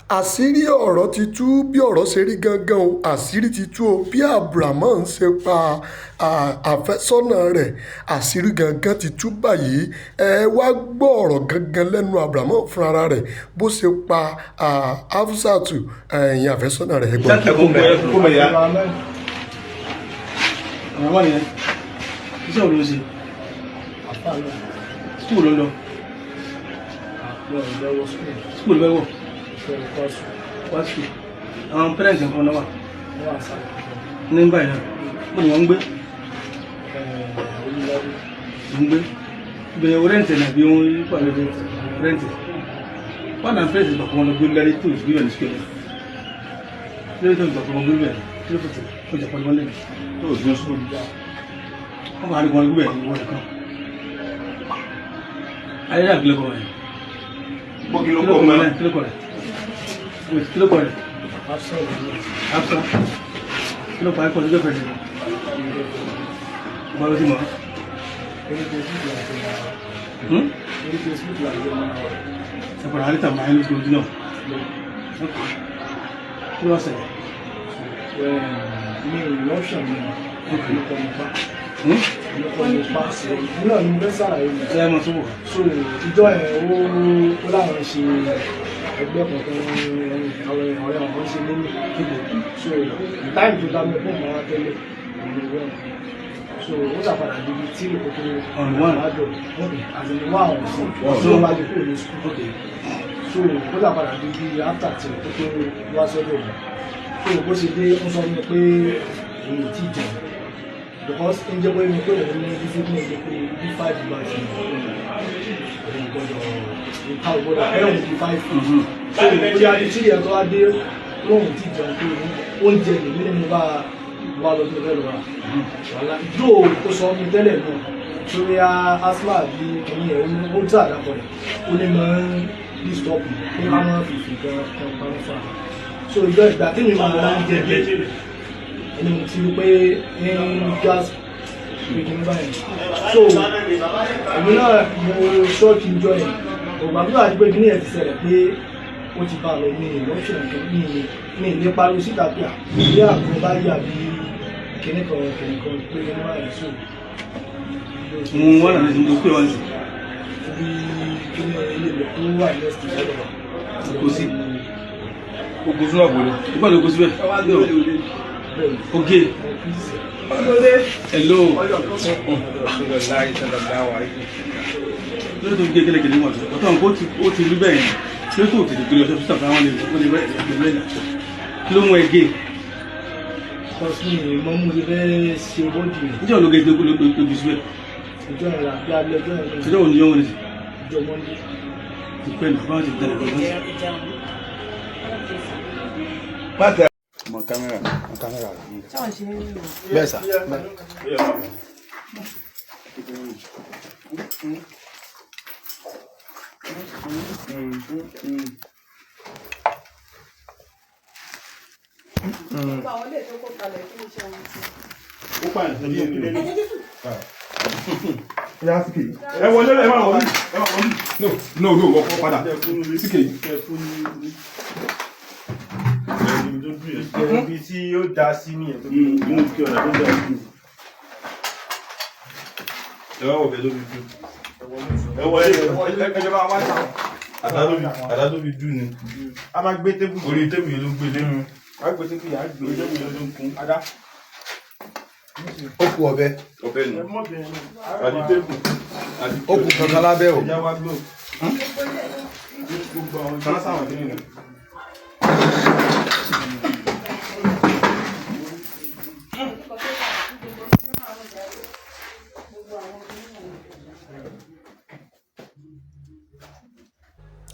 Àṣírí ọ̀rọ̀ ti tú. Bí ọ̀rọ̀ ṣe rí gangan o, àṣírí ti tú o. Bí Abdulrahman ṣe pa àfẹ́sọ́nà rẹ̀, àṣírí gangan ti tú báyìí. Ẹ wá gbọ́ ọ̀rọ̀ gangan lẹ́nu Abdulrahman fúnra rẹ̀ bó ṣe pa Hafsat, ẹ̀yìn àfẹ́sọ́nà rẹ̀. Ẹ gbọ́. Àwọn yẹn, iṣẹ́ wo ló ń ṣe? School ló ń lọ? School ló fẹ́ wọ̀? Wá school. Àwọn parents nǹkan náà wà ní báyìí náà. Mo ní wọ́n ń gbé, ń gbé bẹ̀rẹ̀ rent náà bí wọ́n yí pàdé rent. Wọ́n náà parents gbà kọ́ wọn lọ gbé lẹ́rí tó ìgbé ní school lórí tó gbà kọ́ wọn gbé bẹ̀rẹ̀ kí ló fòtò ó jẹ́ pọ́n lẹ́nu tó gbé school. Wọ́n kàn á ní kọ́ wọn gbé bẹ̀rẹ̀ wọ́n nìkan ayé náà. Kílẹ̀ kọ́ ẹ̀? Bó kí ló kọ́ mọ́? Kí ló kọ́ rẹ̀? Wait, kí ló kọ́ rẹ̀? Hafsa. Kí ló kọ́ ẹ̀? Kọ́ lójó fẹ́ rẹ̀ ọba ló ti mọ̀. Hmm? Ẹ padà àríta máa ń lójú náà. Kí ló wá ṣẹlẹ̀? Mi ò lọ́ṣàn mi ló kọ́ mi pa. Hmm? Ló kọ́ mi pa náà ni mo fẹ́ sàlàyé mi. Ẹ mọ̀ sọ́wọ́. So ìjọ yẹn, ó láwọn ṣe ẹgbẹ́ kan tó ń àwọn ọ̀rẹ́ wọn ṣe nílé. So time tó dá mi fún ọmọ wa tẹ́lẹ̀ òun ló wọ̀n. So ó ṣàpadà di bíi tí ìkókó On one. Wájọ àti ní wà ọ̀hún sí tó bá ti kúrò ní school. So ó ṣàpadà di bíi after tí ìkókó wá sọ́dọ̀ mi. So bó ṣe dé, ó sọ fún mi pé òun ò tí ì jẹun, because ń jẹ́ pé mi pé òun ní discipline ní pé bí 5 bá ti òun gbọ́dọ̀ nǹkan ò gbọ́dọ̀ ẹ̀ òun bí 5. So bóyá ní tí ìyẹn tó wá dé lóun tí ì jẹun, pé oúnjẹ lèmi ní mo bá wà lọ tó fẹ́ lọ rà wàhálà yóò. Ó sọ fún mi tẹ́lẹ̀ náà sórí asthma bí kìíní ẹ̀, ó ń tà àdàpọ̀ rẹ̀, ó ní máa ń disturb mi pé ká máa fìfì kan kan pamọ́ fún wa. So ìjọ ìgbà tí mi máa ń jẹ bí ẹni mo ti rí pé ń gas pé kìíní báyìí. So èmi náà mo ṣọ́ọ̀kì ìjọ yẹn ògbà tó àti pé kìíní ẹ̀ ti ṣẹlẹ̀ pé ó ti bá a lọ ní ìlọ́ṣẹ̀ nǹkan ní ilé pariwo síta pé à bí àgọ́ bá yà bí kìíní kan kìíní kan pé kìíní báyìí. So Mo wọ́n náà ní mo pè wọ́n sí. Ibi kìíní ilé ilẹ̀ tó wà next to lọ́dọ̀ wa. Kò sí. Ó kó sínú àpò ni. Nígbà tó kó síbẹ̀. Bẹ́ẹ̀ ni. Ok. Hello. Lórí tó gé gẹ́lẹ́gẹ́lẹ́ wọn ọ̀tọ̀ nǹkan ó ti rí bẹ́ẹ̀ yẹn, lórí tó tètè gbé lọ sí ọ̀sán àwọn lè wọ́n lè rẹ̀ rẹ̀. Kí ló mú ẹ gé? Because mi mọ mo ti fẹ́ ṣe body rẹ̀. Níjẹ́ òun ló gé lójú síbẹ̀? Ìjọ yẹn la bí alẹ́ ọjọ́ yẹn. Ṣọjọ́ òun ni yọ̀ wọ́n ní sí? Ìjọ Monday. Ti pẹ́ ní báwọn ti tẹ̀lé lọ́wọ́ sí. Mọ kámẹ́rà. Kámẹ́rà rẹ̀. Bẹ́ẹ̀ sà. Bẹ́ẹ̀. Gbogbo àwọn ilé tó kó kalẹ̀, kí ni iṣẹ́ wọn ti? Ó pààyàn sí ilé ìlú. Ẹ wọlé, ẹ máa wọlé, ẹ máa wọlé. No, no, no, wọ́n kọ́ padà. Síkè. Ibi tí ó dá sí nìyẹn tó Inú kí ọ̀nà tó dá sí. Ẹ wá wọ̀ bẹ́ẹ̀ ló fi dùn. Ẹ wọlé, Ẹ jọba wá sàn. Àdá tó fi dùn ni. A máa gbé table. Orí table yẹn ló gbé lé. A gbé table yẹn, a gbé. Orí table yẹn ló kún. Ada. Ó kù ọ̀bẹ. Ọ̀bẹ nù. Àti table. Àti Ó kù kankan lábẹ́ o. Ẹja wá gbó. Gbogbo àwọn kan sáwọn kìíní nù.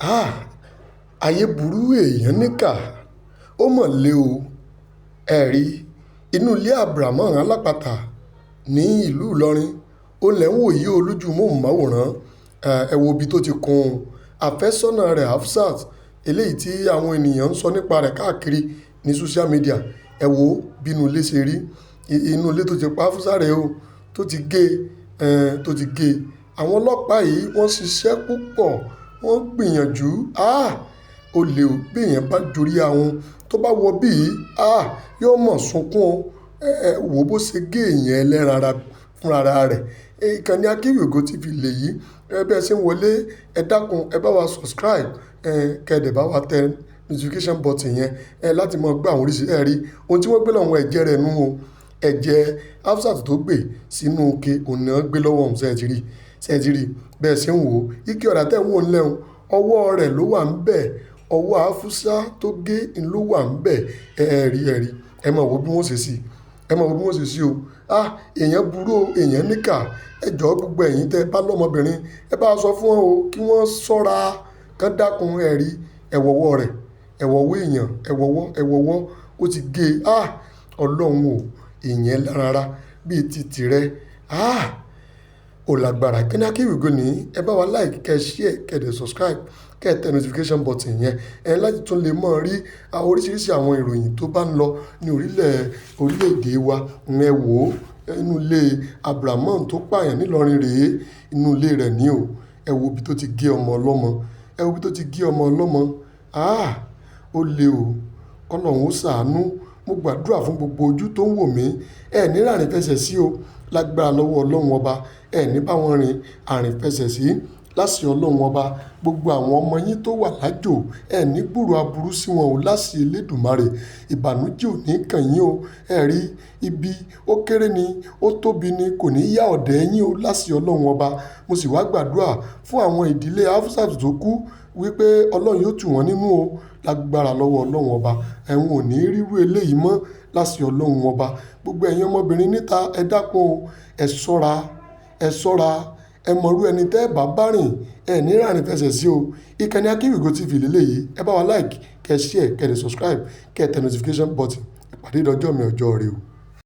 Ah, ayé burú, èèyàn níkà, ó mọ̀ lé o. Ẹ rí inú ilé Abdulrahman Alápatà ní ìlú Ìlọrin, ó lẹ̀ ń wò yí o lójú móhùnmáwòrán. Ẹ wo ibi tó ti kun àfẹ́sọ́nà rẹ̀ Hafsat, eléyìí tí àwọn ènìyàn ń sọ nípa rẹ̀ káàkiri ní social media. Ẹ wo bínú ilé ṣe rí. Inú ilé tó ti pa Hafsat rèé o, tó ti gé e, tó ti gé e. Àwọn ọlọ́pàá yìí, wọ́n ṣiṣẹ́ púpọ̀, wọ́n gbìyànjú. Ah, Ó lè o, bí èèyàn bá jorí ahun tó bá wọ bíi, ah, yóò mọ̀ sunkún o. Ẹ wò bó ṣe gé èèyàn ẹlẹ́ran ara fúnra rẹ̀. Ìkànnì Akéwì Ògo TV lèyí. Ẹ bẹ́ẹ̀ ṣe ń wọlé, ẹ dákun, ẹ bá wa subscribe, ẹ kẹ́ẹ̀dẹ̀ bá wa tẹ notification button yẹn, ẹ láti máa gbọ́ àwọn oríṣi. Ẹ rí ohun tí wọ́n gbé lọ́wọ́, ẹ̀jẹ̀ rẹ̀ nú o. Ẹ̀jẹ̀ Hafsat tó gbé sínú ike òun náà gbé lọ́wọ́ ọ̀hún. Ṣẹ́ẹ̀ ti rí? Ṣẹ́ẹ̀ ti rí bẹ́ẹ̀ ṣe ń wò ó? Ike ọ̀dà tẹ̀ ń wò ńlẹ̀ ń, ọwọ́ rẹ̀ ló wà ń bẹ̀. Ọwọ́ Hafusa tó gé ń ló wà ń bẹ̀. Ẹ rí, ẹ rí, ẹ máa wo bí wọ́n ṣe sí, ẹ máa wo bí wọ́n ṣe sí o. Ah, èèyàn burú o, èèyàn níkà. Ẹ jọ̀ọ́, gbogbo ẹ̀yin tẹ́ bá lọ́mọbìnrin, ẹ bá sọ fún wọn o kí wọ́n ṣọ́ra, kán dákun. Ẹ rí, ẹ wọ̀wọ́ rẹ̀, ẹ wọ̀wọ́ èèyàn, ẹ wọ̀wọ́, ẹ wọ̀wọ́, ó ti gé e. Ah, Ọlọ́run o, èèyàn lára bíi ti tìrẹ. Ah, ò lágbára. Kíni Akéwì Ògo ní? Ẹ bá wa like, kẹ́ share, kẹ́ dẹ̀ subscribe, kẹ́ tẹ notification button yẹn, ẹ láti tún lè mọ̀ rí àwọn oríṣiríṣi àwọn ìròyìn tó bá ń lọ ní orílẹ̀-èdè wa. Ẹ wò ó, inú ilé Abrahamu tó pààyàn nílọrin rèé, inú ilé rẹ̀ ní o. Ẹ wo ibi tó ti gé ọmọ ọlọ́mọ, ẹ wo ibi tó ti gé ọmọ ọlọ́mọ. Ah, ó le o, kọ́lọ́hún ó ṣàánú. Mo gbàdúrà fún gbogbo ojú tó ń wò mí, ẹ ní ràrìn fẹsẹ̀ sí o. Lágbára lọ́wọ́ Ọlọ́run Ọba, ẹ ní bá wọn rìn àrìn fẹsẹ̀ sí láṣẹ Ọlọ́run Ọba. Gbogbo àwọn ọmọ yín tó wà lájò, ẹ ní gbúrò aburú sí wọn o láṣẹ Elédùmarè. Ìbànújẹ́ ò ní kàn yín o. Ẹ rí ibi ó kéré ni, ó tóbi ni, kò ní yá ọ̀dẹ̀ yín o láṣẹ Ọlọ́run Ọba. Mo sì wá gbàdúrà fún àwọn ìdílé Hafsat tó kú wípé Ọlọ́run yóò tù wọ́n nínú o lágbára lọ́wọ́ Ọlọ́run Ọba. Ẹ̀hún ò ní rírú eléyìí mọ́ láṣẹ Ọlọ́run Ọba. Gbogbo ẹ̀yin ọmọbìnrin níta, ẹ dákun o, ẹ ṣọ́ra, ẹ ṣọ́ra, ẹ mọ̀rú ẹni tẹ́ ẹ bá bá rìn. Ẹ ní ràrìn fẹsẹ̀ sí o. Ìkànnì Akéwì Ògo TV lélẹ́yìí. Ẹ bá wa like, kẹ́ share, kẹ́ dẹ̀ subscribe, kẹ́ tẹ notification button. Ìpàdé dọjọ́ mi, ọjọ́ rẹ o.